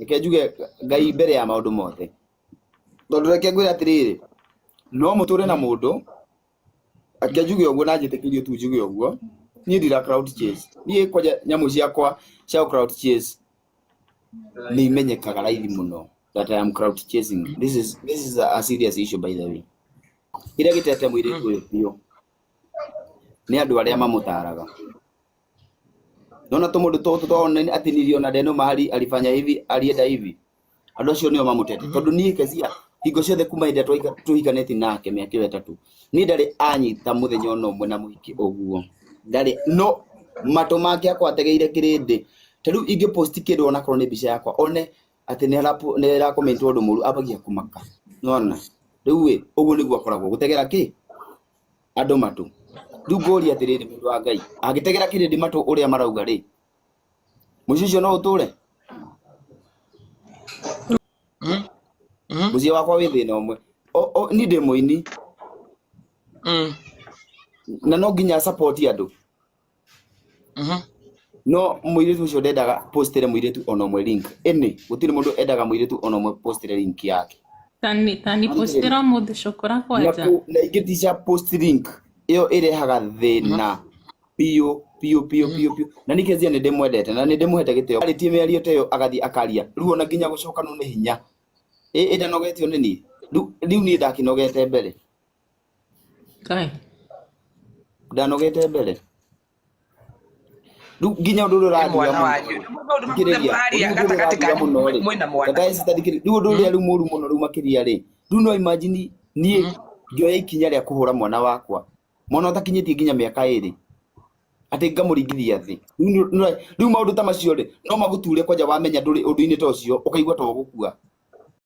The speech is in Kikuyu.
Reke njuge Ngai mbere ya maũndũ mothe. Tondũ reke ngwĩre atĩrĩrĩ, no mũtũre na mũndũ, reke njuge ũguo na njĩtĩkĩrio tu njuge ũguo, niĩ ndira clout chase. Niĩ kwanja nyamũ ciakwa cia clout chase nĩ imenyekaga raithi mũno that I am clout chasing. This is a serious issue, by the way. Kĩrĩa gĩtete mũirĩtu ũyũ biũ nĩ andũ arĩa mamũtaraga. Nona tũmũndũ tũtũ twaona atĩ niliona Deno mahali alifanya hivi, alienda hivi, andũ acio nĩo mamũtete. Tondũ niĩ Kezia hingo ciothe kuma hĩndĩ ĩrĩa tũhikanĩtie nake mĩaka ĩyo 3, niĩ ndarĩ anyita mũthenya ona ũmwe na mũhiki ũguo, ndarĩ. No matũ make akwa ategeire kĩrĩndĩ. Ta rĩu ingĩ post kĩndũ, onakorwo nĩ mbica yakwa, one atĩ nĩ arakomentwo ũndũ mũru, ambagia kũmaka. Nona rĩu ĩ ũguo nĩguo akoragwo gũtegera kĩ andũ matũ. Rĩu ngũria atĩrĩrĩ, mũndũ wa Ngai angĩtegera kĩrĩndĩ matũ ũrĩa marauga rĩ, mũciĩ ũcio no ũtũre? Mũciĩ wakwa wĩ thĩna ũmwe. Niĩ ndĩ mũini na no nginya support andũ. No mũirĩtu ũcio ndendaga postĩre mũirĩtu ona ũmwe link ĩnĩ. Gũtirĩ mũndũ endaga mũirĩtu ona ũmwe postĩre link yake. Tani tani postĩra ũmũthĩ cukura na kwanja. Na ingĩ ti cia post link ĩyo ĩrehaga thĩna biũ biũ biũ biũ biũ. Na nĩ Kezia nĩ ndĩmwendete na nĩ ndĩmũhete gĩtĩo. Arĩtie mĩario ta ĩyo, agathiĩ akaria, rĩu ona nginya gũcokanwo nĩ hinya. Ĩ ndanogetio nĩ niĩ rĩu niĩ ndakĩnogete mbere. Ngai. Ndanogete mbere, rĩu nginya ũndũ ũrĩa Nĩ ũranduga mwana mũno wanyu rĩ, maũndũ ma thikĩrĩria, mũraria rĩu ũndũ ũrĩa gatagatĩ ũranduga kanyu mũno rĩ, mwĩna mwana. Tata Esther, thikĩrĩria, rĩu ũndũ ũrĩa rĩu mũru mũno rĩu makĩria rĩ, rĩu no imagine niĩ ngĩoya ikinya rĩa kũhũra mwana wakwa, mwana ũtakinyĩtie nginya mĩaka 2, atĩ ngamũringithia thĩ. Rĩu maũndũ ta macio rĩ, no magũture kwanja wamenya ndũrĩ ũndũ-inĩ ta ũcio, ũkaigua ta ũgũkua.